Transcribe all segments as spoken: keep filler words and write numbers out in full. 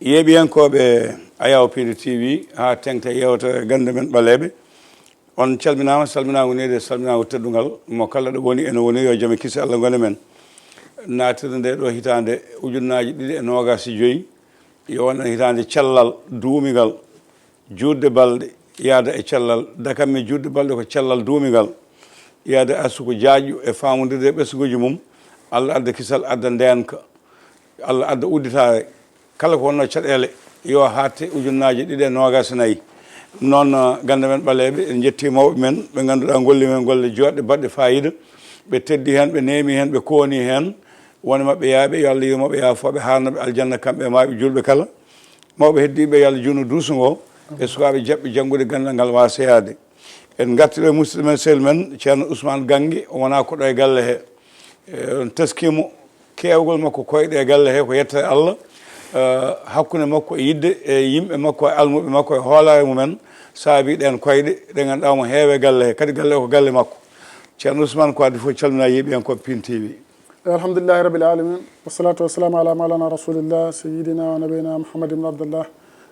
Yeeɓiyankooɓe Ayaw Pindi T V, haa teŋta yewtere gannde men ɓaleeɓe, on calminaama, salminaango needi e salminaango teddungal. Mo kala ɗo woni, ene woni yo jam e kisi Allah ngone men. Naatirde nde ɗo hitaande ujunnaaji ɗiɗi e noogaas e joy, yo won hitaande cellal duumingal, juutde balɗe yaada e cellal, dakamme juutde balɗe ko cellal duumingal, yaada arsuku jaajɗo e faamondirde e ɓesnguuji mum. Allah adda kisal, adda ndeenka, Allah adda udditaare. Kala ko wonno caɗeele, yo haaɗte ujunnaaji ɗiɗi e noogaas e nayi. Noon, ah, gannde men ɓaleeɓe, en njetti mawɓe men, ɓe ngannduɗaa ngolli men golle jooɗɗe baɗɗe faayiida. Ɓe teddi heen, ɓe neemi heen, ɓe kooni heen. Won e maɓɓe yaaɓe, yo Allah yurmo ɓe, yaafo ɓe, haarna ɓe aljanna, kamɓe e maaɓe juulɓe kala. Mawɓe heddiiɓe, yo Allah juutnu duuso ngo, e sukaaɓe jaɓɓe janngude ganndal ngal waasa yaade. En ngartii ɗo e musidɗo men, sehil men, Ceerno Ousmane Gannge, o wonaa ko ɗo e galle he. E, on teskii mo, keewgol makko koyɗe e galle he ko yettere Allah. E, hakkunde makko e yiɗde e yimɓe makko, e almuɓe makko, e hoolaare mumen, saabii ɗeen koyɗe ɗe ngannduɗaa omo heewa e galle he. Kadi galle o ko galle makko. Ceerno Ousmane, ko adii fof, calminaa yeeɓiyankooɓe Pindi T V. Alhamdulillahi rabbil alamin, wassalatu wassalamu ala maulana rasulillah, sayyidina wa nabiyina Muhammad ibn Abdullah.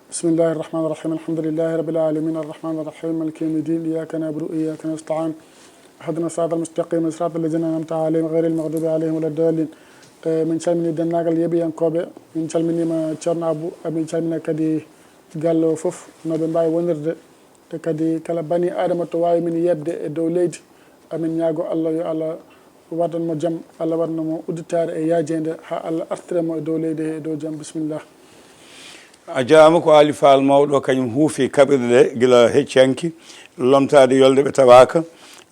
Bismillahi rahmani rahim, alhamdulillahi rabbil alamin, arrahmani rahim, maliki yawmi din, iyyaka na'budu wa iyyaka nasta'in, ihdina siratal mustaqim, siratal ladzina an'amta alaihim, ghairil maghdubi alaihim waladdallin. Eh, min calmini denndaangal yeeɓiyankooɓe, min calminiima Ceerno Abu, eh, min calmina kadi galle o fof, no ɓe mbaawi wonirde, e kadi kala bani Aadama to waawi min yeɓde e dow leydi. Amin ñaago Allah yo Allah waɗan mo jam, Allah waɗana mo udditaare e yaajeende, haa Allah artira mo e dow leydi he e dow jam. Bisimilla. A jaaraama, ko Aali Faal mawɗo, kañum huufi kaɓirɗe ɗe gila hecci hanki, lomtaade yolde ɓe tawaaka,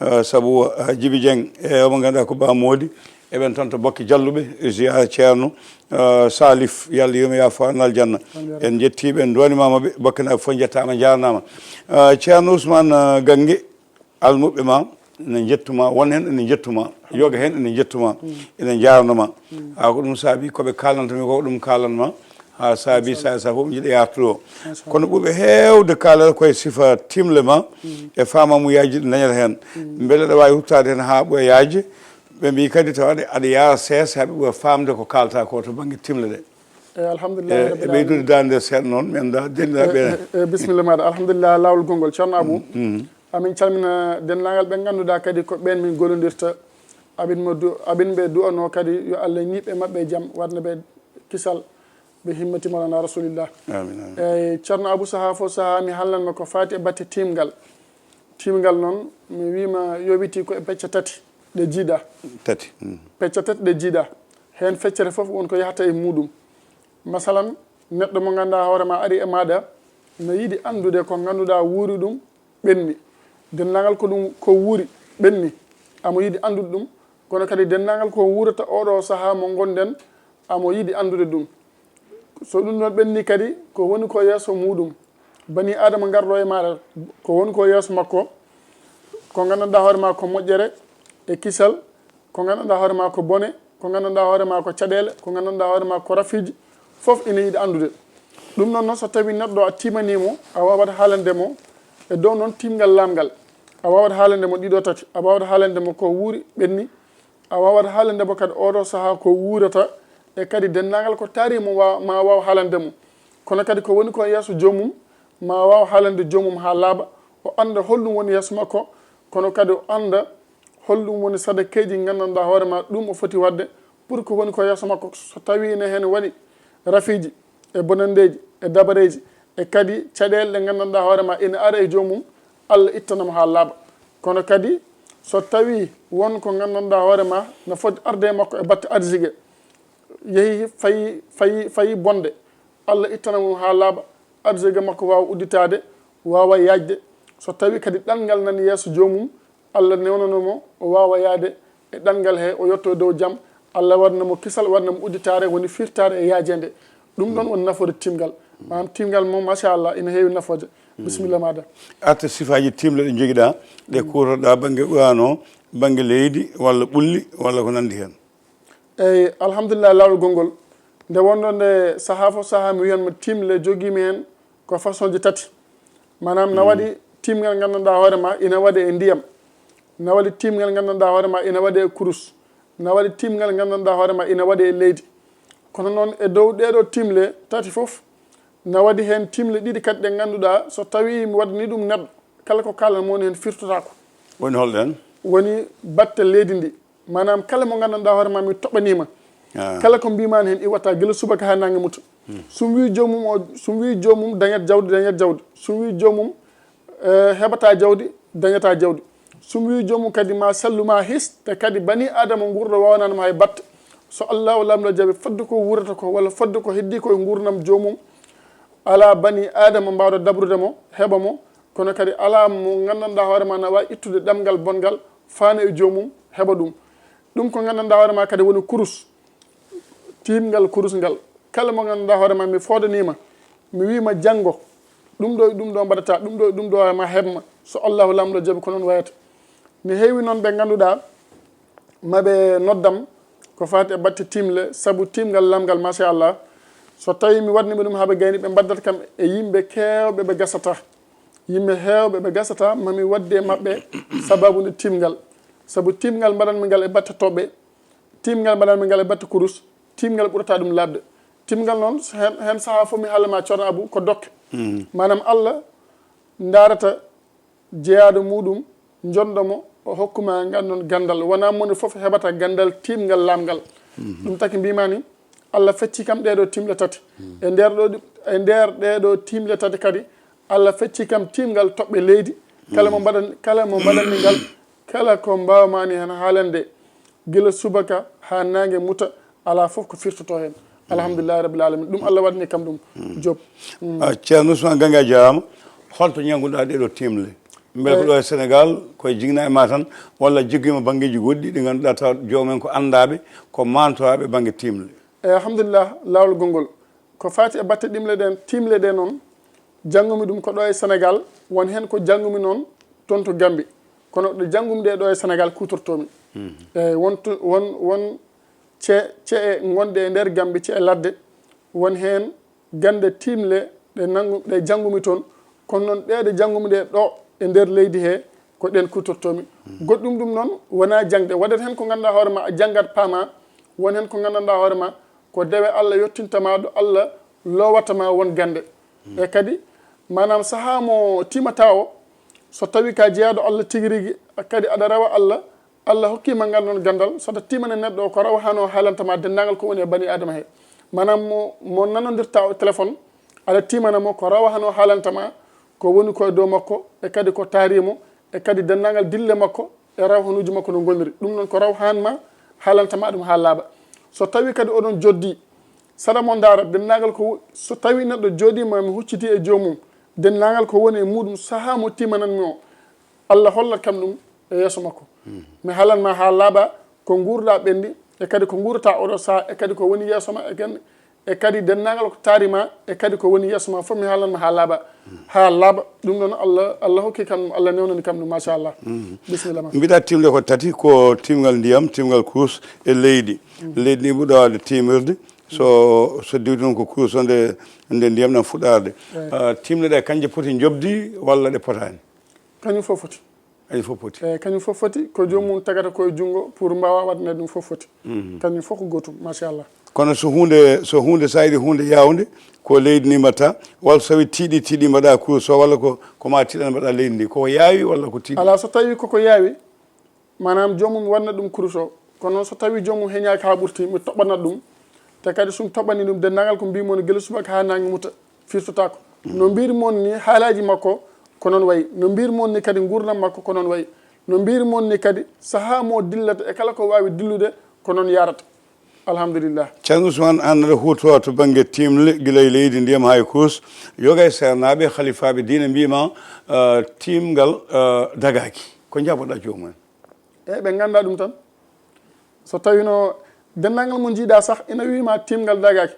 eh, sabu, eh, Jibi Jeŋ e omo ngannduɗaa ko Ba Moodi, eɓen toon to Bokke Jalluɓe, ziyaara Ceerno, eh, Salif, yo Allah yurmo yaafo, arna aljanna. Amiin. En njettii ɓe, en nduwaniima ɓe, Bokkenaaɓe fof njettaama, njaarnaama. Eh, Ceerno Ousmane, eh, Gannge, almuɓɓe ma ene njettuma, won heen ene njettuma, yoga heen ene njettuma, ene njaarnoma. Haa ko ɗum saabi ko ɓe kaalanta mi ko, ko ɗum kaalanma, haa saabi sa, sa fof mi jiɗa yartude o. Kono ɓurɓe heewde kaalata koye sifa timle ma e faamamuyaaji ɗi dañata heen. Mbele aɗa waawi ruttaade heen haa ɓooya yaajde? Ɓe mbii kadi tawa aɗa, aɗa yaara seesa haa ɓe ɓooya faamde ko kaalata ko to bannge timle ɗe. Eyi, alhamdulillahi rabbil alamin. E ɓeydude daande seeɗa noon, mi anndaa denndiraaɓe ɓe. E, e, e, bisimilla maaɗa. Alhamdulillah, laawol gonngol. Ceerno Abu, amin calmina denndaangal ɓe ngannduɗaa kadi ko ɓeen min gollondirta. Amin mo du-, amin ɓe du'anoo kadi yo Allah ñiiɓ e maɓɓe e jam, waɗna ɓe kisal, ɓe himmati Mawlana Rasulillah. Amin, amin. Eyi, Ceerno Abu, sahaa fof sahaa mi haalnan ma ko faati e batte tiimngal. Tiimngal noon, mi wiima yowitii ko e pecce tati ɗe jiidaa. Tati. Pecce tati ɗe jiidaa. Heen feccere fof won ko yahata e muuɗum. Masalan, neɗɗo mo ngannduɗaa hoore ma ari e maaɗa, no yiɗi anndude ko ngannduɗaa wuuri ɗum ɓenni. Denndaangal ko ɗum ko wuuri ɓenni, amo yiɗi anndude ɗum, kono kadi denndaangal ko wuurata oɗo sahaa mo ngonɗen, amo yiɗi anndude ɗum. So ɗum ɗon ɓenni kadi, ko woni ko yeeso muuɗum, bani Aadama ngarɗo e maaɗa, ko woni ko yeeso makko, ko nganndanɗaa hoore ma ko moƴƴere e kisal, ko nganndanɗaa hoore ma ko bone, ko nganndanɗaa hoore ma ko caɗeele, ko nganndanɗaa hoore ma ko rafiiji, fof ina yiɗi anndude. Ɗum noon, noon, so tawii neɗɗo a tiimanii mo, a waawat haalande mo e dow noon tiimngal laamngal. A waawat haalande mo ɗiɗo tati, a waawat haalande mo ko wuuri ɓenni, a waawat haalande mo kadi oɗo sahaa ko wuurata, e kadi denndaangal ko taari mo wa-, ma waaw haalande mo. Kono kadi ko woni ko yeeso joomum, ma waaw haalande joomum haa laaɓa, o annda holɗum woni yeeso makko, kono kadi o annda holɗum woni sadakeeji nganndanɗaa hoore ma ɗum o foti waɗde pour ko woni ko yeeso makko. So tawii ina heen waɗi rafiiji, e bonanndeeji, e dabareeji, e kadi caɗeele ɗe nganndanɗaa hoore ma ina ara e joomum, Allah ittana mo haa laaɓa. Kono kadi, so tawii won ko nganndanɗaa hoore ma no foti arde e makko e batte arsike, yehi fayi, fayi, fayi bonde, Allah ittana mo haa laaɓa, arsike makko waawa udditaade, waawa yaajde. So tawii kadi ɗanngal nani yeeso joomum, Allah newnano mo, o waawa yahde e ɗanngal he, o yetto e dow jam, Allah waɗna mo kisal, waɗna mo udditaare, woni firtaare e yaajeende. Ɗum ɗoon woni nafoore tiimngal. Maanaam tiimngal mo, machallah, ina heewi nafooje. Bisimilla maaɗa. Arta sifaaji tiimle ɗe njogiɗaa, ɗe kuutorɗaa bannge Qur'aan o, bannge leydi, walla ɓulli, walla ko nanndi heen. Eyi, alhamdulillah, laawol gonngol. Nde wonɗo nde sahaa fof sahaa, mi wiyan mo tiimle jogiimi heen ko façon ji tati. Maanaam, na waɗi tiimngal nganndanɗaa hoore ma ina waɗe e ndiyam. Na waɗi tiimngal nganndanɗaa hoore ma ina waɗe e kurus. Na waɗi tiimngal nganndanɗaa hoore ma ina waɗe e leydi. Kono noon, e dow ɗeeɗo tiimle tati fof, Na waɗi heen timle ɗiɗi kadi ɗe ngannduɗaa, so tawii mi waɗanii ɗum neɗɗo, kala ko kaalan mo woni heen firtotaako. Woni holɗen? Woni batte leydi ndi. Maanaam, kala mo nganndanɗaa hoore ma, mi toɓɓanii ma. Ah. Kala ko mbiimaani heen iwata gila subaka haa naange muta. Hmm. So mi wii joomum o, so mi wii joomum dañat jawdi, dañat jawdi. So mi wii joomum, eh, heɓata jawdi, dañata jawdi. So mi wii joomum kadi ma sellu ma his, te kadi bani Aadama nguurɗo waawanaani mo hay batte. So Allaahu Laamɗo jaɓi, fodde ko wuurata ko, walla fodde ko heddii ko e nguurndam joomum, alaa bani Aadama mbaawɗo dabrude mo, heɓa mo, kono kadi alaa mo nganndanɗaa hoore ma na waawi ittude ɗemngal bonngal faana e joomum, heɓa ɗum. Ɗum ko nganndanɗaa hoore ma kadi woni kurus, tiimngal kurus ngal. Kala mo nganndanɗaa hoore ma, mi foodanii ma, mi wii ma janngo, ɗum ɗo e ɗum ɗo mbaɗata, ɗum ɗo e ɗum ɗo ma heɓ ma. So Allaahu Laamɗo jaɓi, ko noon wayata. Ne heewi noon ɓe ngannduɗaa ma ɓe noddam ko faati e batte tiimle, sabu tiimngal laamngal, machallah. So tawii mi waɗnii ɓe ɗum haa ɓe gayni, ɓe mbaɗdat kam e yimɓe keewɓe ɓe gasata. Yimɓe heewɓe ɓe gasata, ma mi waɗde e maɓɓe sababu nde tiimngal. Sabu tiimngal mbaɗanmi ngal e batte toɓɓe, tiimngal mbaɗanmi ngal e batte kurus, tiimngal ɓurata ɗum laaɓde. Tiimngal noon, heen, heen sahaa fof mi haala ma, Ceerno Abu, ko dokke. Mhm. Maanaam, Allah ndaarata jeyaaɗo muɗum, jonɗo mo, o hokku ma ngal noon ganndal. Wonaa moni fof heɓata ganndal tiimngal laamngal. Mhm. Ɗum taki mbiimaani, Allah fecci kam ɗee ɗo tiimle tati. Mhm. E nder ɗo, e nder ɗee ɗo tiimle tati kadi, Allah fecci kam tiimngal toɓɓe leydi. Kala mo mbaɗan-, kala mo mbaɗanmi ngal, kala ko mbaawmaani heen haalande, gila subaka haa naange muta, alaa fof ko firtoto heen. Alhamdulillahi rabbil alamin. Ɗum Allah waɗani kam ɗum. Joop. Mm. Ah, Ceerno Ousmane Ganga, a jaaraama. Holto ñannguɗaa ɗee ɗo tiimle? Mbele ko Eh. ɗo e Sénégal, koye jigna e ma tan, walla joggiima banngeeji goɗɗi ɗi ngannduɗaa tawa joomum en ko anndaaɓe, ko maantoraaɓe bannge tiimle? Eh, alhamdulillah, laawol gonngol. Ko faati e batte ɗimle ɗen, tiimle ɗe noon, janngumi ɗum ko ɗo e Sénégal, won heen ko janngumi noon toon to Gambie. Kono ɗe janngumi ɗe ɗo e Sénégal kuutortoomi. Mhm. Eeyi, won to, won, won ce-, ce'e ngonɗe e nder Gambie, ce'e ladde, won heen gannde tiimle ɗe nanngu-, ɗe janngumi toon. Kono noon ɗe ɗe janngumi ɗe ɗo e nder leydi he, ko ɗeen kuutortoomi. Mhm. Goɗɗum ɗum noon wonaa jaŋde. Waɗat heen ko ngannduɗaa hoore ma, a janngat, paama. Won heen ko nganndanɗaa hoore ma, ko dewe Allah yottinta ma ɗo Allah lowata ma won gannde. E kadi, maanaam, sahaa mo tiimata o, so tawii ka jeyaaɗo Allah tigi rigi, kadi aɗa rewa Allah, Allah hokkii ma ngal noon ganndal, so aɗa tiimana neɗɗo o, ko rawa hano haalanta ma denndaangal ko woni e bani Aadama he. Maanaam, mo, mo nanondirta o téléphone, aɗa tiimana mo ko rawa hano haalanta ma ko woni ko e dow makko, e kadi ko taari mo, e kadi denndaangal dille makko, e rawhanuuji makko no ngoniri. Ɗum noon ko rawhan ma haalanta ma ɗum haa laaɓa. So tawii kadi oɗon joddi, saɗa mo ndaara denndaangal ko wo-, so tawii neɗɗo jooɗiima, mi hucciti e joomum, denndaangal ko woni e muɗum sahaa mo tiimananmi o, Allah hollat kam ɗum e yeeso makko. Mi haalan ma haa laaɓa ko nguurɗaa ɓenndi, e kadi ko nguurata oɗo sahaa, e kadi ko woni yeeso ma, e kan-, e kadi denndaangal ko taari ma, e kadi ko woni yeeso ma fof, mi haalan ma haa laaɓa, haa laaɓa. Ɗum noon, Allah, Allah hokki kam ɗum, Allah newnani kam ɗum, machallah. Mhm. Bisimilla ma. Mbiɗa tiimde ko tati, ko tiimngal ndiyam, tiimngal kurus e leydi. Mhm. Leydi ndi ɓuri waawde tiimirde, so, so diwti noon ko kurus o, nde, nde ndiyam ɗam fuɗɗaade. Eeyi. Ah, tiimle ɗe, kanje poti njoɓdi walla ɗe potaani? Kañum fof foti. Kañum fof foti. Eeyi, kañum fof foti. Ko joomum tagata ko e junngo pour mbaawa waɗande ɗum fof foti. Mhm. Kañum fof ko gootum, machallah. Kono so huunde, so huunde, so a yiɗi huunde yaawnde, ko leydi ndi mbaɗta, walla so tawii tiiɗi, tiiɗi mbaɗa kurus o, walla ko, ko ma tiiɗan mbaɗa leydi ndi. Ko yaawi walla ko tiiɗi? Alaa, so tawii koko yaawi, maanaam, joomum waɗna ɗum kurus o. Kono noon, so tawii joomum heñaaki haa ɓurti, mi toɓɓanat ɗum. Te kadi, so mi toɓɓanii ɗum, denndaangal ko mbiimi woni gila subaka haa naange muta, firtotaako. No mbiirmi on ni, haalaaji makko ko noon wayi. No mbiirmi on ni kadi, nguurndam makko ko noon wayi. No mbiirmi on ni kadi, sahaa mo dillata e kala ko waawi dillude, ko noon yaarata. Alhamdulillah. Ceerno Ousmane, aan aɗa huutora to bannge tiimle, gila e leydi, ndiyam haa e kurus. Yoga e seernaaɓe, halifaaɓe diine mbiima, eh, tiimngal, eh, dagaaki. Ko njaboɗaa joomum en? Eeyi, ɓe nganndaa ɗum tan. So tawino denndaangal mo njiiɗaa sah ina wiima tiimngal dagaaki,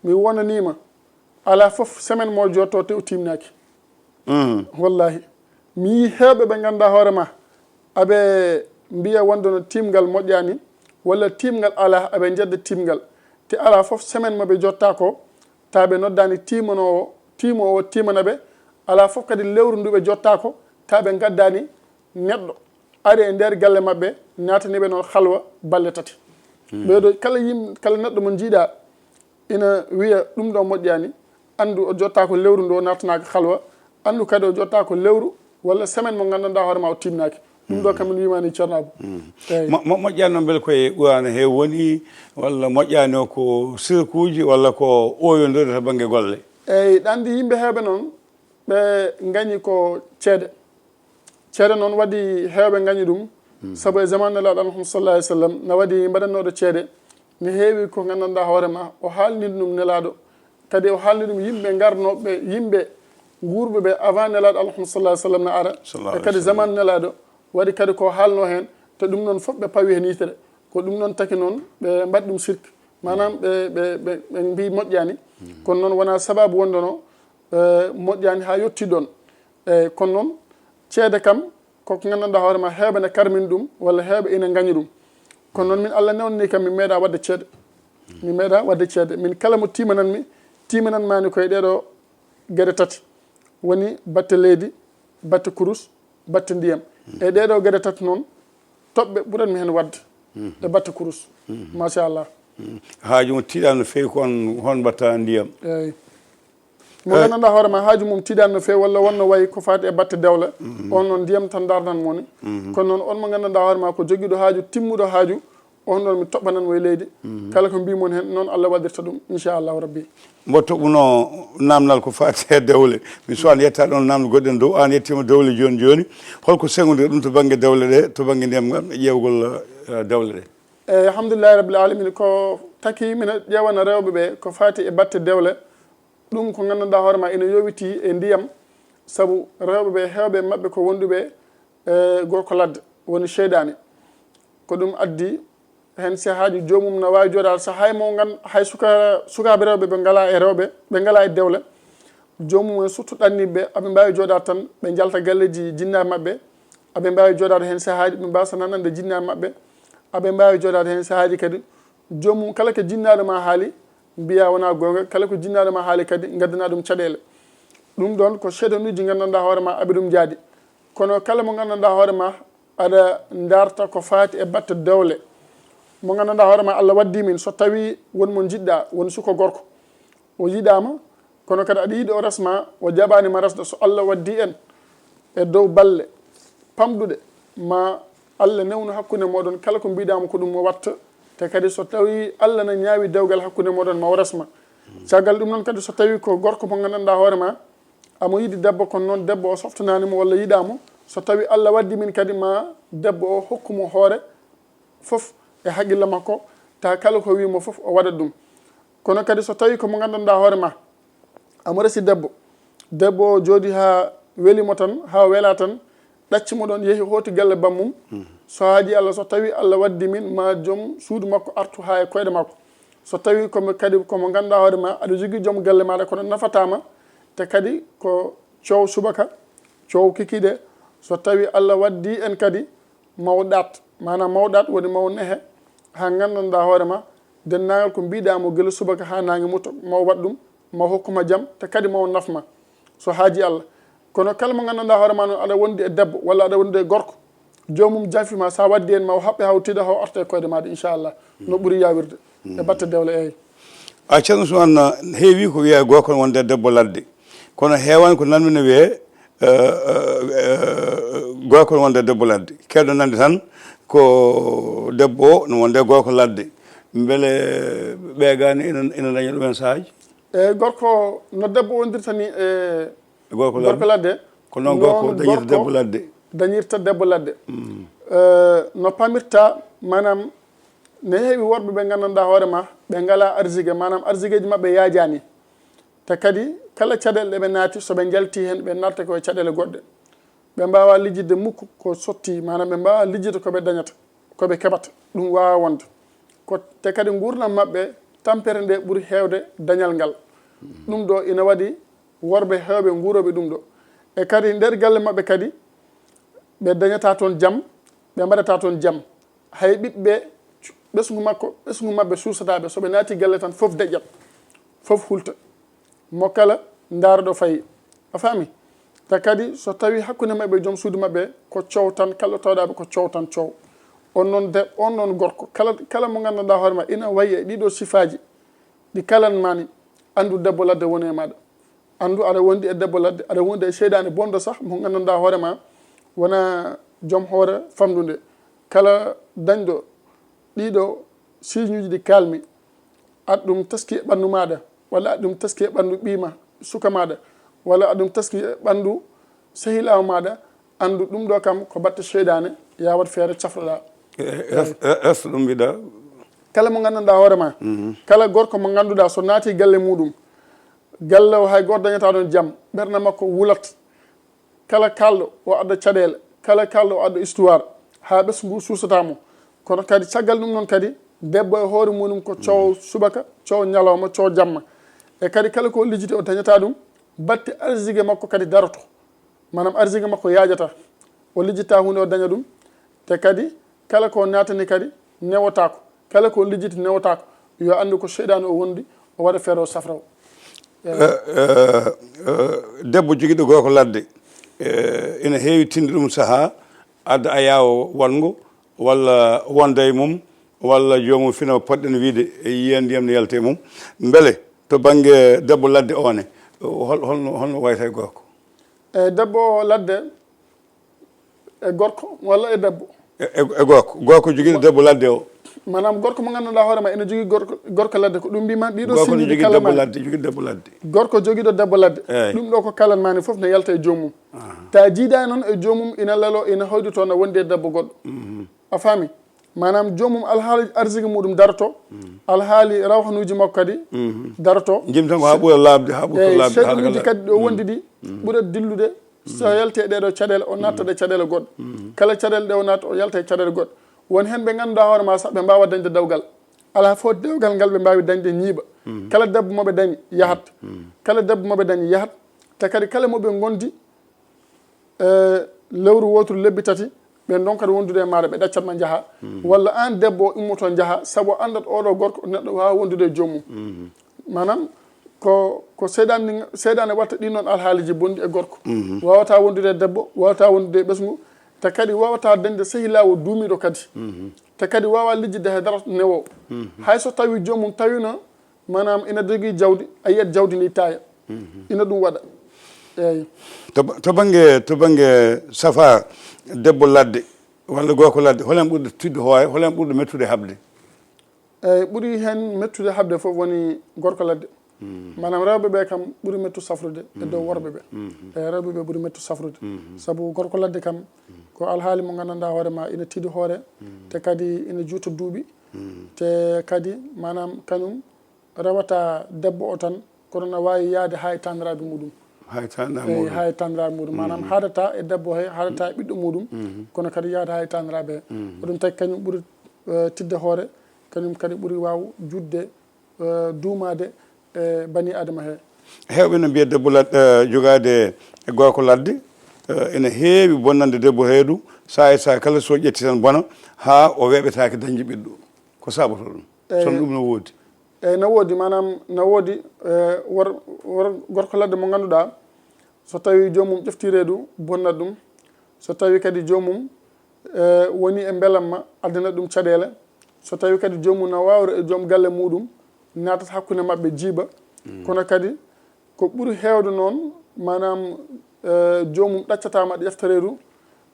mi wonaniima, alaa fof semaine mo jotto te o tiimnaaki. Mm. Wallahi. Mi yii heewɓe ɓe nganndaa hoore ma, aɓe mbiya wonde no tiimngal moƴƴaani, walla tiimngal alaa, aɓe njedda tiimngal. Te alaa fof semaine mo ɓe jotta ko, ta ɓe noddaani tiimanoowo, tiimoowo tiimana ɓe. Alaa fof kadi lewru ndu ɓe jotta ko, ta ɓe ngaddaani neɗɗo ari e nder galle maɓɓe, naatani ɓe noon halwa balle tati. Hmm. Ɓeeɗo kala yim-, kala neɗɗo mo njiiɗaa ina wiya ɗum ɗo moƴƴaani, anndu o jotta ko lewru ndu o naatanaaka halwa, anndu kadi o jotta ko lewru walla semaine mo nganndanɗaa hoore ma o timnaaki. Ɗum ɗo kam min wiimaani Ceerno Abou. Eeyi. Mo- mo- moƴƴaani noon mbele koye qur'aana he woni, walla moƴƴaani o ko sirkuuji walla ko ooyondirde to bannge golle? Eeyi, ɗa anndi yimɓe heewɓe noon ɓe ngañi ko ceede. Ceede noon waɗi heewɓe ngañi ɗum. Sabu e zaman nelaaɗo Allah sallallahu alaihi wasallam na waɗi mbaɗannooɗo ceede, ne heewi ko nganndanɗaa hoore ma o haalni ɗum nelaaɗo. Kadi o haalni ɗum yimɓe ngarnooɓe, yimɓe nguurɓe ɓe avant nelaaɗo Allah sallallahu alaihi wasallam na ara. E kadi zaman nelaaɗo waɗi kadi ko haalno heen, te ɗum noon fof ɓe pawi heen yitere. Ko ɗum noon taki noon ɓe mbaɗi ɗum sirk, maanaam ɓe ɓe ɓe ɓe mbi moƴƴaani. Kono noon wonaa sababu wondono eh, moƴƴaani haa yotti ɗoon. Eh, kono noon ceede kam koko nganndanɗaa hoore ma heewɓe ne karmini ɗum walla heewɓe ina ngañi ɗum. Kono noon min Allah newnani kam mi meeɗa waɗde ceede. Mi meeɗa waɗde ceede. Min kala mo timananmi, timananmaani koye ɗeɗo geɗe tati. Woni batte leydi, batte kurus, batte ndiyam. E ɗeɗo geɗe tati noon, toɓɓe ɓuranmi heen waɗde e batte kurus. Machallah. Haaju mo tiiɗa no feewi ko on, hon mbatta ndiyam? Eeyi. Mo nganndanɗaa hoore ma haaju mum tiiɗaani no feewi walla wonno wayi ko faati e batte dewle, on noon ndiyam tan ndaardan mo ni. Kono noon on mo nganndanɗaa hoore ma ko jogiiɗo haaju, timmuɗo haaju, on noon mi toɓɓanan mo e leydi. Kala ko mbiimon heen noon Allah waɗirta ɗum, inchallahu rabbi. Mbo toɓɓuno naamnal ko faati e dewle. Mi suwaa yetta ɗoon naamnde goɗɗen dow, aan yettiima dewle jooni jooni. Holko seŋodir ɗum to bannge dewle ɗe, to bannge ndiyam ngam e ƴeewgol eh, dewle ɗe? Eeyi, alhamdulillahi rabbil alamin. Ko taki mino ƴeewana rewɓe ɓe ko faati e batte dewle. Ɗum ko nganndanɗaa hoore ma ina yowiti e ndiyam, sabu rewɓe ɓe, heewɓe maɓɓe ko wonduɓe e gorko ladde, woni seydaane. Ko ɗum addi heen sehaaji joomum na waawi jooɗaade, so hay mo ngan-, hay suka-, sukaaɓe rewɓe ɓe ngalaa e rewɓe, ɓe ngalaa e dewle, joomum en surtout ɗanniiɓe ɓe, aɓe mbaawi jooɗaade tan, ɓe njalta galleeji jinnaaɓe maɓɓe, aɓe mbaawi jooɗaade heen sehaaji, ɓe mbaasa nanande jinnaaɓe maɓɓe, aɓe mbaawi jooɗaade heen sehaaji kadi, joomum kala ko jinnaaɗo ma haali, mbiya wonaa goonga, kala ko jinnaaɗo ma haali kadi, ngaddana ɗum caɗeele. Ɗum ɗoon ko seedanuuji nganndanɗaa hoore ma aɓe ɗum njaadi. Kono kala mo nganndanɗaa hoore ma aɗa ndaarta ko faati e batte dewle, mo nganndanɗaa hoore ma Allah waɗdi min, so tawii won mo njiɗɗa, won suko gorko, o yiɗaama, kono kadi aɗa yiɗi o resma, o jaɓaani ma resde, so Allah waɗdi en e dow balle pamɗuɗe, ma Allah newnu hakkunde mooɗon, kala ko mbiɗaama ko ɗum o watta, te kadi so tawii Allah na ñaawi dewgal hakkunde mooɗon, ma o resma. Caggal ɗum noon kadi, so tawii ko gorko mo nganndanɗaa hoore ma, amo yiɗi debbo, kono noon debbo o softanaani mo walla yiɗaa mo, so tawii Allah waɗdi min kadi, ma debbo o hokku mo hoore fof e haqqille makko, ta kala ko wii mo fof o waɗat ɗum. Kono kadi so tawii ko mo nganndanɗaa hoore ma, amo resi debbo, debbo o jooɗi haa weli mo tan, haa wela tan, ɗacci mo ɗoon, yehi hooti galle bammum. So haaji Allah, so tawii Allah waɗdi min ma joom suudu makko artu haa e koyɗe makko. So tawii ko mo kadi ko mo nganndanɗaa hoore ma, aɗa jogii joom galle maaɗa kono nafataa ma, te kadi ko coow subaka, coow kikiiɗe, so tawii Allah waɗdi en kadi mawɗaat, maanaam mawɗaat woni maw nehe, haa nganndanɗaa hoore ma, denndaangal ko mbiɗaa mo gila subaka haa naange muto, maw waɗ ɗum, maw hokku ma jam, te kadi maw naf ma, so haaji Allah. Kono kala mo nganndanɗaa hoore ma noon, aɗa wondi e debbo walla aɗa wondi e gorko, joomum janfi ma, so a waɗdi en, maw haɓɓe haw tiiɗa haw arta e koyɗe maaɗa, inchallah, no ɓuri yawirde e batte dewle, eeyi. A Ceerno Usmaan, heewi ko wiya gorko ne wonde debbo ladde, kono heewaani ko nanmi no wiyee, eh, eh, eh, gorko ne wonde debbo ladde. Keewɗo nande tan ko debbo o no wonde gorko ladde. Mbele ɓeegaani ina, ina daña ɗum en sahaaji? Eeyi, gorko no debbo wondirta ni e gorko ladde. Gorko ladde. Ko noon gorko noon dañirta gorko debbo ladde. Dañirta debbo ladde. Eh, no pamirta, maanaam, ne heewi worɓe ɓe nganndanɗaa hoore ma, ɓe ngalaa arsike, maanaam, arsigeeji maɓɓe yaajaani. Te kadi, kala caɗeele ɗe ɓe naati, so ɓe njalti heen, ɓe natta ko e caɗeele goɗɗe. Ɓe mbaawaa lijjitde mukk ko sotti, maanaam, ɓe mbaawaa lijjitde ko ɓe dañata, ko ɓe keɓata. Ɗum waawaa wonde. Ko, te kadi, nguurndam maɓɓe, tampere nde ɓuri heewde dañal ngal. Ɗum ɗo ina waɗi worɓe heewɓe nguurooɓe ɗum ɗo. E kadi, nder galle maɓɓe kadi, ɓe dañataa toon jam, ɓe mbaɗataa toon jam. Hay ɓiɓɓe, ɓesngu makko, ɓesngu maɓɓe suusataa ɓe. So ɓe naati galle tan, fof deƴƴat, fof hulta. Mo kala ndaara ɗo fayi. A faami? Te kadi, so tawii hakkunde maɓɓe e joom suudu maɓɓe, ko coow tan, kala ɗo tawɗaa ɓe, ko coow tan, coow. On noon de-, on noon gorko, kala, kala mo nganndanɗaa hoore ma ina wayi e ɗiɗo sifaaji, ɗi kalan ma ni, anndu debbo ladde woni e maaɗa. Anndu aɗa wondi e debbo ladde, aɗa wondi e seyɗaane bonɗo sah, mo nganndanɗaa hoore ma wona joom hoore famɗunde. Kala dañɗo ɗiɗo siiñuuji ɗi kaalmi, aɗa ɗum taski e ɓanndu maaɗa, walla aɗa ɗum taski e ɓanndu ɓiy ma, suka maaɗa, walla aɗa ɗum taski e ɓanndu sehilaawo maaɗa, anndu ɗum ɗo kam ko batte seyɗaane, ya waɗ feere cafroɗaa. E, e, res-, e, resto ɗum mbiɗa. Kala mo nganndanɗaa hoore ma, kala gorko mo ngannduɗaa so naati galle muɗum, galle o hay gooto dañataa ɗon jam, ɓernde makko wulat. Kala kaalɗo o adda caɗeele, kala kaalɗo o adda histoire, haa ɓesngu ngu suusata mo. Kono kadi caggal ɗum noon kadi, debbo e hoore muɗum ko coowo subaka, coowo ñalawma, coowo jamma. E kadi kala ko lijjiti o dañataa ɗum, batte arsike makko kadi daroto. Maanaam arsike makko yaajata. O lijjitta huunde o daña ɗum. Te kadi kala ko naatani kadi newotaako. Kala ko lijjiti newotaako. Yo anndu ko seyɗaane o wondi, o waɗa feere o safra o. Eh, eh, eh, debbo jogiiɗo gorko ladde, eh, ina heewi tinde ɗum sahaa, adda ayaawo waɗngo, walla wonda e mum, walla joomum fina poɗɗen wiide e yiya ndiyam ne yalta e mum. Mbele to bannge debbo ladde o ne, hol-, holno, holno wayata e gorko? E debbo ladde, e gorko walla e debbo? E, e, e gorko. Gorko jogiiɗo debbo ladde o. Maanaam gorko mo nganndanɗaa hoore ma ina jogii gorko, gorko ladde, ko ɗum mbiimi, ɗiɗo Gorko ne siiñuuji jogii kala debbo ma. Ladde, jogii debbo ladde. Gorko jogiiɗo debbo ladde. Eey. Ɗum ɗo ko kalan ma ni fof ne yalta e joomum. Aha. Ta jiidaani noon e joomum ina lalo, ina hoyɗito, na wondi e debbo goɗɗo. Mhm. A faami? Maanaam joomum alhaali arsike muɗum daroto, alhaali rawhanuuji makko kadi daroto. Jim tan ko haa ɓura laaɓde, haa ɓura Eey, laaɓde, haa seyɗanuuji kala. Kadi ɗo wondi ɗi ɓura dillude, so yalti e ɗee ɗo caɗeele, o natta ɗe caɗeele goɗɗe. Kala caɗeele ɗe o natta, o yalta e caɗeele goɗɗe. Won heen ɓe ngannduɗaa hoore ma sax, ɓe mbaawa dañde dewgal. Alaa fof dewgal ngal ɓe mbaawi dañde ñiiɓa. Kala debbo mo ɓe dañi, yahat. Kala debbo mo ɓe dañi, yahat. Te kadi kala mo ɓe ngondi, e lewru wooturu, lebbi tati, ɓe ndonkat wondude e maaɗa, ɓe ɗaccat ma njaha. Walla aan debbo o immoto njaha, sabu anndat oɗo gorko neɗɗo waawa wondude e joomum. Maanaam ko, ko seyɗaane, seyɗaane watta ɗin noon alhaaliji bonɗi e gorko. Waawata wondude e debbo, waawata wondude e ɓesngu, te kadi waawata dañde sehilaawo duumiiɗo kadi. Te kadi waawa lijjidde hay dara newo. Hay so tawi joomum tawino maanaam ina jogii jawdi, a yiyat jawdi ndi taaya. Ina ɗum waɗa. Eey. To ba-, to bannge, to bannge safa debbo ladde walla gorko ladde, holen ɓurɗo tiiɗde hoore, holen ɓurɗo mettude haɓde? Eey, ɓuri heen mettude haɓde fof woni gorko ladde. Maanaam rewɓe ɓe kam ɓuri mettu safrude e dow worɓe ɓe. Eey, rewɓe ɓe ɓuri mettu safrude. Sabu gorko ladde kam ko alhaali mo nganndanɗaa hoore ma ina tiiɗi hoore, te kadi ina juuta duuɓi, te kadi maanaam kañum rewata debbo o tan, kono na waawi yahde haa e taaniraaɓe muɗum. Haa e taaniraaɓe Eey, muɗum. Haa e taaniraaɓe muɗum. Maanaam haɗata e debbo he, haɗata e ɓiɗɗo muɗum, kono kadi yahde haa e taaniraaɓe he. Ko ɗum tagi kañum ɓuri, eh, tiiɗde hoore, kañum kadi ɓuri waaw juutde, eh, duumaade e bani Aadama he. Heewɓe ina mbiya debbo lad-, eh, jogaade e gorko ladde, eh, ina heewi bonnande debbo reedu, saa e saa kala so ƴetti tan bona, haa o weeɓetaake dañde ɓiɗɗo. Ko saabotoo ɗum? Eey. Kono ɗum no woodi. Eey, no woodi, maanaam, no woodi, eh, wor-, wor-, gorko ladde mo ngannduɗaa, so tawii joomum ƴeftii reedu, bonnat ɗum. So tawii kadi joomum, eh, wonii e mbelamma, addanat ɗum caɗeele. So tawii kadi joomum na waawra e joom galle muɗum, naatat hakkunde maɓɓe jiiba. Kono kadi ko ɓuri heewde noon, maanaam, eh, joomum ɗaccataa ma ƴefta reedu,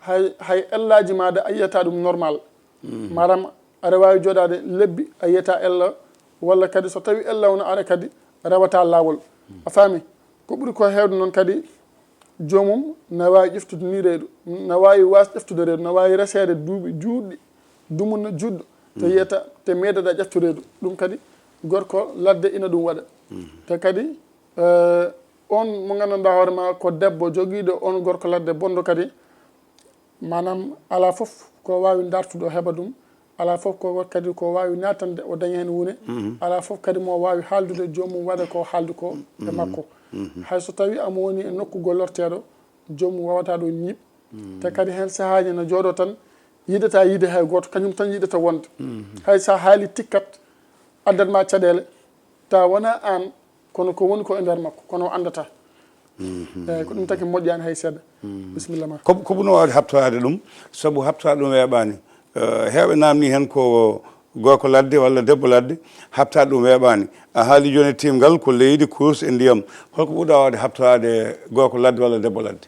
hay, hay ellaaji maaɗa a yiyataa ɗum normal. Maanaam aɗa waawi jooɗaade lebbi, a yiyataa ella, walla kadi so tawii ella wona ara kadi, rewata laawol. A faami? Ko ɓuri ko heewde noon kadi, joomum na waawi ƴeftude nii reedu, na waawi waas ƴeftude reedu, na waawi reseede duuɓi juutɗi, dumunna juutɗo, te yiyata, te meeɗataa ƴeftude reedu. Ɗum kadi gorko ladde ina ɗum waɗa. Te kadi, eh, on mo nganndanɗaa hoore ma ko debbo jogiiɗo on gorko ladde bonɗo kadi, maanaam alaa fof ko waawi dartude o heɓa ɗum, alaa fof ko kadi ko waawi naatande o daña heen huunde, alaa fof kadi mo waawi haaldude joomum waɗa ko haaldu ko e makko. Hay so tawii amo woni e nokku gollorteeɗo, joomum waawata ɗo ñiiɓ. Te kadi heen sahaaji na jooɗo tan, yiɗata yiide hay gooto, kañum tan yiɗata wonde. Hay so a haali tikkat, addat ma caɗeele, ta wona aan, kono ko woni ko e nder makko, kono o anndata. Eey, ko ɗum tagi moƴƴaani hay seeɗa. Bisimilla ma. Ko, ko ɓurno waawde habtoraade ɗum, sabu habtoraade ɗum weeɓaani. Eh, heewɓe naamni heen ko gorko ladde walla debbo ladde, habtaade ɗum weeɓaani. A haali jooni e tiimgal ko leydi, kurus e ndiyam. Holko ɓurɗa waawde habtaade gorko ladde walla debbo ladde?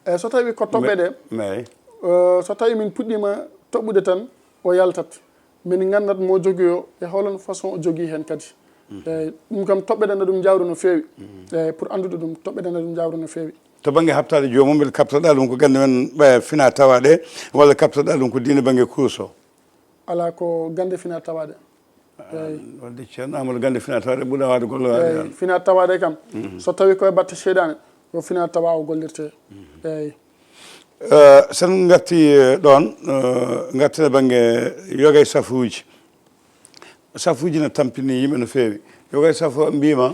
E so tawi ko toɓɓe ɗe, eyi, eh, so tawi min puɗɗiima toɓɓude tan, o yaltat. Min nganndat mo jogii o e holon façon o jogii heen kadi. Eyi, ɗum kam toɓɓe ɗe na ɗum njawru no feewi. Eyi, pour anndude ɗum, toɓɓe ɗe na ɗum njawru no feewi. To bannge habtaade joomum, mbeɗa kabtoɗa ɗum ko gannde men ɓe fina tawa ɗe, walla kabtoɗa ɗum ko diine bannge kurus o? Alaa, ko gannde fina tawa ɗe. Eyi. Wadde Ceerno Amadou, gannde fina tawa ɗe ɓurɗa waawde golloraade. Eyi, tan fina tawa ɗe kam, so tawi koye batte seyɗaane, ko fina tawa o gollirte. Eyi. Eh, sen ngatti, eh, ɗoon, eh, ngatten e bannge yoga e safuuji. Safuuji ne tampini yimɓe no feewi. Yoga e safu mbiima,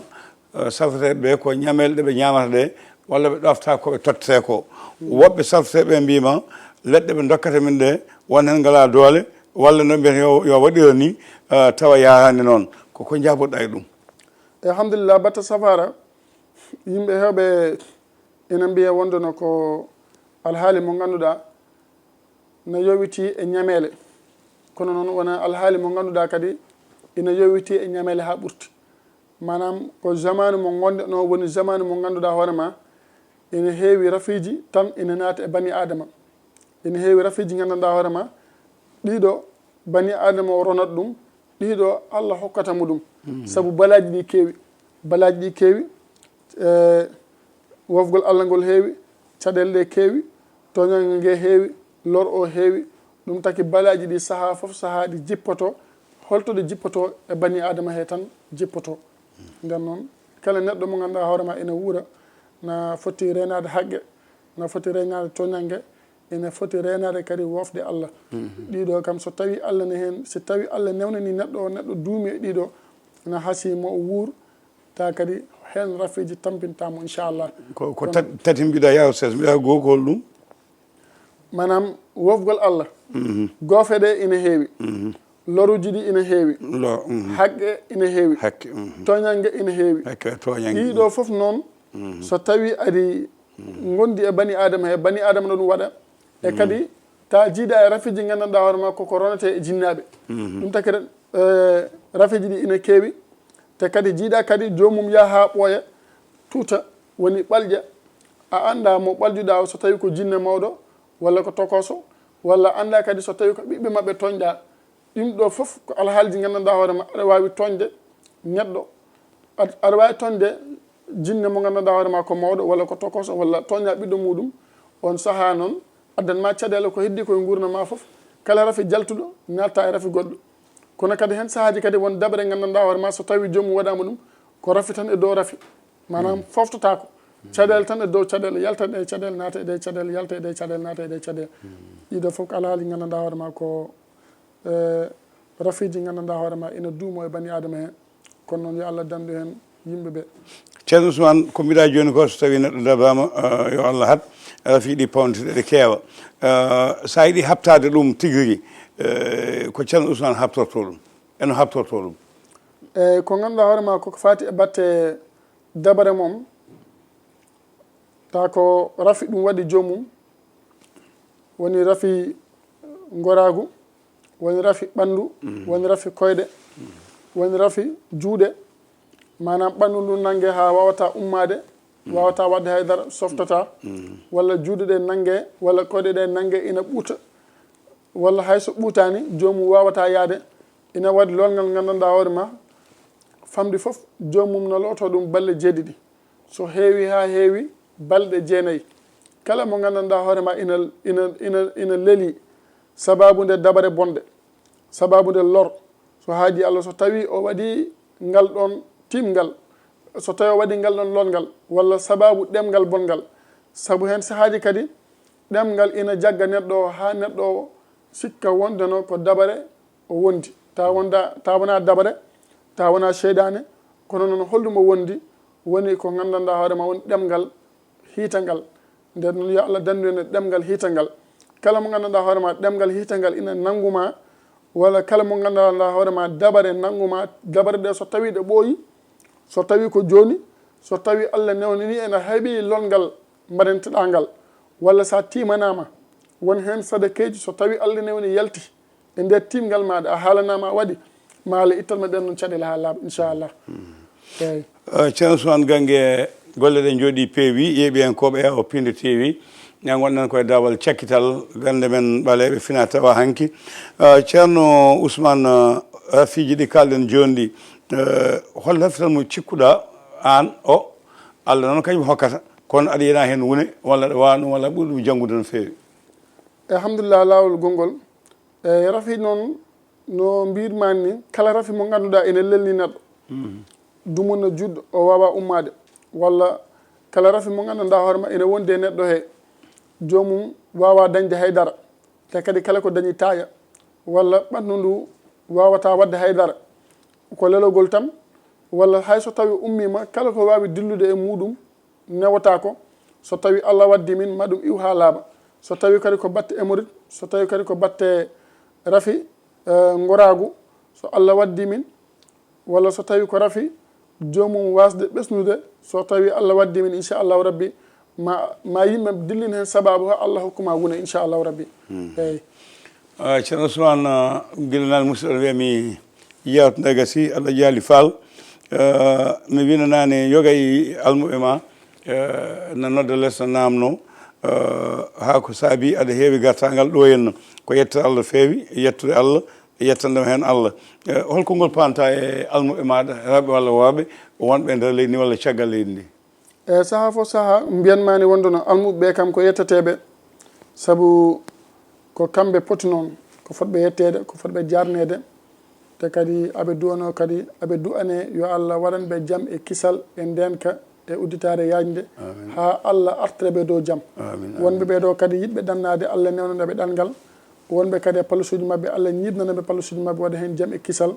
eh, safreteeɓe ɓe ko ñameele ɗe ɓe ñaamata ɗe, walla ɓe ɗofta ko ɓe tottete ko. Woɓɓe safreteeɓe ɓe mbiima, leɗɗe ɓe ndokkata min ɗe, won heen ngalaa doole, walla no mbiyata yo, yo waɗira ni, eh, tawa yahaani noon. Ko, ko njaabirɗa e ɗum? Alhamdulillah, batte safaara, yimɓe heewɓe ina mbiya wonde no ko alhaali mo ngannduɗaa na yowitii e ñameele. Kono noon wona alhaali mo ngannduɗaa kadi ina yowitii e ñameele haa ɓurti. Maanaam ko jamaanu mo ngonɗen o woni jamaanu mo ngannduɗaa hoore ma ina heewi rafiiji tan ina naati e bani Aadama. Ina heewi rafiiji nganndanɗaa hoore ma ɗiɗo bani Aadama o ronat ɗum, ɗiɗo Allah hokkata mo ɗum. Sabu balaaji ɗi keewi, balaaji ɗi keewi, e, wofgol Allah ngol heewi, caɗeele ɗe keewi, tooñannge nge heewi, lor o heewi. Ɗum taki balaaji ɗi sahaa fof, sahaa ɗi jippoto, holto ɗi jippoto e bani Aadama he tan jippoto. Nden noon, kala neɗɗo mo ngannduɗaa hoore ma ina wuura, na foti reenaade haqqe, na foti reenaade tooñannge, ina foti reenaade kadi wofde Allah. Ɗiɗo kam, so tawi Allah ne heen, si tawi Allah newnani neɗɗo o, neɗɗo duumi e ɗiɗo, na hasii mo o wuur, ta kadi heen rafiiji tampinta mo, inchallah. Ko, ko tat-, tati mbiɗa yaha, ses mbiɗa goo ko holɗum? Maanaam, wofgol Allah. Goofe ɗe ina heewi. Loruuji ɗi ina heewi. Lo-, mhm. Haqqe ina heewi. Haqqe, mhm. Tooñannge ina heewi. Haqqe, tooñannge. Ɗiɗo fof noon, so tawi aɗi ngondi e bani Aadama he, bani Aadama no ɗum waɗa. E kadi, ta jiida e rafiiji nganndanɗaa hoore ma koko ronete e jinnaaɓe. Ɗum taki, eh, rafiiji ɗi ina keewi. Te kadi jiida kadi joomum yaha haa ɓooya, tuuta, woni ɓalƴa. A anndaa mo ɓaljuɗaa o, so tawi ko jinne mawɗo, walla ko tokoso, walla anndaa kadi so tawi ko ɓiɓɓe maɓɓe tooñɗaa. Ɗum ɗo fof ko alhaaliji nganndanɗaa hoore ma, aɗa waawi tooñde neɗɗo, aɗa, aɗa waawi tooñde jinne mo nganndanɗaa hoore ma ko mawɗo, walla ko tokoso, walla tooña ɓiɗɗo muɗum. On sahaa noon, addan ma caɗeele ko heddi koye nguurndam ma fof. Kala rafi jaltuɗo, natta e rafi goɗɗo. Kono kadi heen sahaaji kadi won daɓre nganndanɗaa hoore ma, so tawi joomum waɗaama ɗum, ko rafi tan e dow rafi. Maanaam, foftotaako. Caɗeele tan e dow caɗeele, yalta e ɗe caɗeele, naata e ɗe caɗeele, yalta e ɗe caɗeele, naata e ɗe caɗeele. Ɗiɗo fof ko alhaali nganndanɗaa hoore ma ko, eh, rafiiji nganndanɗaa hoore ma ina duumo e bani Aadama heen. Kono noon, yo Allah danndu heen yimɓe ɓe. Ceerno Ousmane, ko mbiɗa jooni ko, so tawi neɗɗo dabaama, eh, yo Allah haɗ, rafi ɗi pawntiɗe ɗe keewa. Eh, so a yiɗi haɓtaade ɗum tigi rigi, eh, ko Ceerno Ousmane haɓtorto ɗum, eno haɓtorto ɗum. Eyi, ko ngannduɗaa hoore ma koko faati e batte dabare mum, ta ko rafi ɗum waɗi joomum, woni rafi ngoraagu, woni rafi ɓanndu, woni rafi koyɗe, woni rafi juuɗe. Maanaam, ɓanndu ndu nannge haa waawataa ummaade, waawataa waɗde hay dara, softataa, walla juuɗe ɗe nannge, walla koyɗe ɗe nannge ina ɓuuta, walla hay so ɓuutaani, joomum waawataa yahde. Ina waɗi loolngal nganndanɗaa hoore ma, famɗi fof, joomum no lootoo ɗum balɗe jeeɗiɗi. So heewi haa heewi, balɗe jeenayi. Kala mo nganndanɗaa hoore ma ina, ina, ina, ina lelii, sabaabu nde dabare bonde, sabaabu nde lor, so haajii Allah, so tawii o waɗii ngal ɗoon tiimngal, so tawii o waɗii ngal ɗoon loolngal, walla sabaabu ɗemngal bonngal. Sabu heen sahaaji kadi, ɗemngal ina jagga neɗɗo o haa neɗɗo o sikka wonde no ko dabare o wondi. Tawa wonda, tawa wonaa dabare, tawa wonaa seyɗaane, kono noon holɗum o wondi? Woni ko nganndanɗaa hoore ma woni ɗemngal hiitangal. Nden noon, yo Allah danndu en e ɗemngal hiitangal. Kala mo nganndanɗaa hoore ma ɗemngal hiitangal ina nanngu ma, walla kala mo nganndanɗaa hoore ma dabare nanngu ma, dabare ɗe so tawii ɗe ɓooyi, so tawii ko jooni, so tawii Allah newnanii en a heɓii loolngal mbaɗanteɗaa ngal, walla so a tiimanaama, won heen sadakeeji, so tawii Allah newnii yalti, e nder timngal maaɗa, a haalanaama a waɗi, ma Allah ittan ma ɗen noon caɗeele haa laaɓa, inchallah. Eeyi. Eh, Ceerno Ousmane Gange, golle ɗe njooɗi peewi, yeeɓiyankooɓe e o Pinde T V, en ngonɗen koye daawal cakkital gannde men ɓaleeɓe fina tawa hanki. Eh, Ceerno Ousmane, eh, rafiiji ɗi kaalɗen jooni ɗi, eh, hol rafital mo cikkuɗa aan o, Allah noon kañum hokkata, kono aɗa yiɗa heen wune, walla aɗa waawi ɗum, walla a ɓuri ɗum janngude no feewi? Alhamdulillah, laawol gonngol. E rafi noon, no mbirma ni, kala rafi mo ngannduɗaa ene lelni neɗɗo, dumunna juɗɗo, o waawaa ummaade, walla kala rafi mo nganndanɗaa hoore ma ene wondi e neɗɗo he, joomum waawaa dañde hay dara, te kadi kala ko dañi taaya, walla ɓanndu ndu waawataa waɗde hay dara, ko lelogol tan, walla hay so tawi ummiima, kala ko waawi dillude e muuɗum, newotaako. So tawi Allah waddi min, ma ɗum iw haa laaɓa. So tawi kadi ko batte hémorroïde, so tawi kadi ko batte rafi, eh, ngoraagu, so Allah waddi min, walla so tawi ko rafi joomum waasde ɓesnude, so tawi Allah waddi min, inchallahu rabbi, ma, ma yimɓe dillin heen sabaabu haa Allah hokku ma wune, inchallahu rabbi. Eeyi. Ah, Ceerno Ousmane, ah, gila naane musidɗo wiyami, Yewtere nde gasi, Alhaji Ali Fall, eh, mi winanaani yoga e almuɓe ma, eh, na nodda les na naamno, eh, haa ko saabi aɗa heewi gartaangal ɗo henna. Ko yettude Allah feewi, yettude Allah, yettande heen Allah. Eh, hol konngol paanta e almuɓe maɗa, rewɓe walla worɓe, wonɓe e nder leydi ndi walla caggal leydi ndi? E sahaa fof sahaa, mbiyan mani wonde no almuɓe ɓe kam ko yetteteɓe, sabu ko kamɓe poti noon, ko fotɓe yetteede, ko fotɓe jarneede, te kadi aɓe du'anoo kadi, aɓe du'anee yo Allah waɗan ɓe jam e kisal e ndeenka e udditaare yaajnde, haa Allah artira ɓe dow jam. Wonɓe ɓee ɗoo kadi yiɗɓe ɗannaade, Allah newnana ɓe ɗanngal. Wonɓe kadi e pallusuuji maɓɓe, Allah ñiiɓnana ɓe pallusuuji maɓɓe, waɗa heen jam e kisal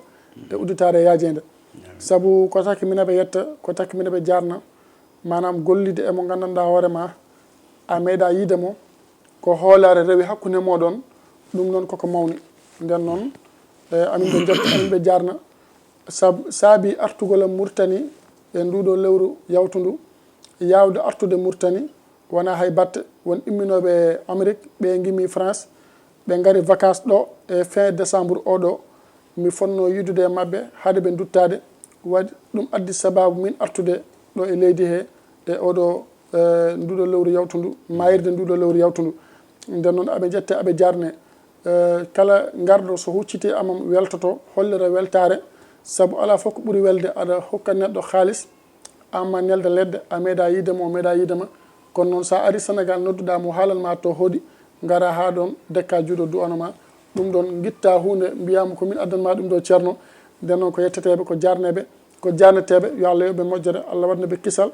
e udditaare yaajeende. Sabu ko taki mina ɓe yetta, ko taki mina ɓe jaarna, maanaam gollude e mo nganndanɗaa hoore ma, a meeɗaa yiide mo, ko hoolaare rewi hakkunde mooɗon, ɗum noon koko mawni. Nden noon, e, amin ɓe njetta, amin ɓe jaarna, sab-, saabi artugol am Murtani e nduuɗoo lewru yawtundu, yaawde artude Murtani wonaa hay batte. Won imminooɓe Amérique, ɓe ngimmi France, ɓe ngari vacances ɗo e fin décembre oɗo. Mi fonnoo yiidude e maɓɓe hade ɓe duttaade. Waɗi ɗum addi sabaabu min artude ɗo e leydi he e oɗo, e nduɗo lewru yawtundu, maayirde nduɗo lewru yawtundu. Nden noon aɓe njette, aɓe jaarne. E, kala ngarɗo so hucciti amam weltoto, hollira weltaare, sabu alaa fof ko ɓuri welde aɗa hokka neɗɗo haalis, amma nelda ledde, a meeɗa yiide mo, o meeɗa yiide ma. Kono noon, so a ari Senegal, nodduɗa mo, haalan ma to hoɗi, ngara haa ɗoon, dekka juuɗo, du'ano ma. Ɗum ɗoon, ngitta huunde, mbiyaa mo ko min addan ma ɗum ɗo, Ceerno. Nden noon, ko yetteteeɓe, ko jaarneeɓe, ko jaarneteeɓe, yo Allah yoɓ ɓe moƴƴere, Allah waɗana ɓe kisal,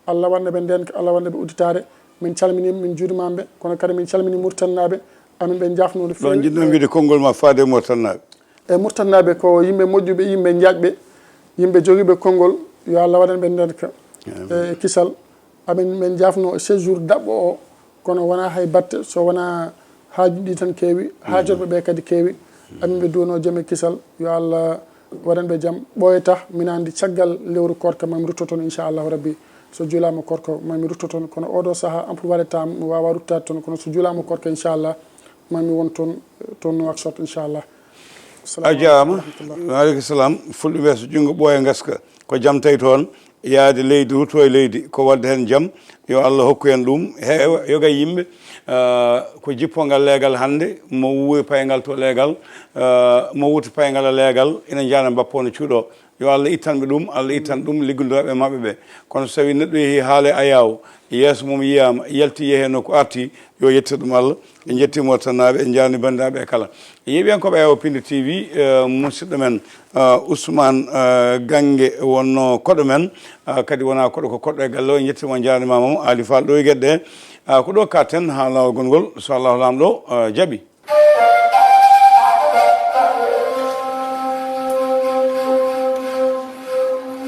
Allah waɗana ɓe ndeenka, Allah waɗana ɓe udditaare. Min calminii, min njuuriima ɓe, kono kadi min calminii Muritaninaaɓe, amin ɓe njaafnoo no feewi. Ɗo njiɗ-ɗon wiide konngol ma faade e Muritaninaaɓe? E Muritaninaaɓe ko yimɓe moƴƴuɓe, yimɓe njaajɓe, yimɓe jogiiɓe konngol, yo Allah waɗan ɓe ndeenka e kisal. Amin min njaafnoo séjour daɓɓo o, kono wonaa hay batte, so wonaa haajuuji ɗi tan keewi, haajorɓe ɓe kadi keewi. Amin ɓe duwanoo jam e kisal, yo Allah waɗan ɓe jam. Ɓooyata, mina anndi caggal lewru koorka mami rutto toon, inchallahu rabbi. So juulaama koorka mami rutto toon, kono oɗo sahaa employé taam, mi waawaa ruttaade toon, kono so juulaama koorka, inchallah, mami won toon, toon Nouakchott, inchallah. A jaaraama. Waaleykum salam. Fulɓe mbiya so junngo ɓooya ngaska, ko jam tawi toon. Yahde leydi, rutto e leydi, ko waɗde heen jam. Yo Allah hokku en ɗum, heewa, yoga e yimɓe, ah, ko jippoo ngal leegal hannde, mo wuuri payngal to leegal, ah, mo wuurti payngal e leegal, ina njaana mbappo no cuuɗoo. Yo Allah ittan ɓe ɗum, Allah ittan ɗum liggodinooɓe maɓɓe ɓe. Kono so tawii neɗɗo yehii haala e ayaawo, yeeso mum yiyaama, yalti yehee nokku arti, yo yettir ɗum Allah. En njettii Muritaninaaɓe, en njaarnii banndiraaɓe ɓe kala. Yeeɓiyankooɓe Ayaawo Pindi T V, eh, musidɗo men, eh, Ousmane, eh, Gange wonnoo koɗo men, eh, kadi wonaa koɗo ko koɗɗo e galle o. En njettii mo, en njaarniima mo, Aali Faal ɗo e Geɗe. Eh, ko ɗo kaaɗten haa laawol gonngol, so Allahu Laamɗo, eh, jaɓii.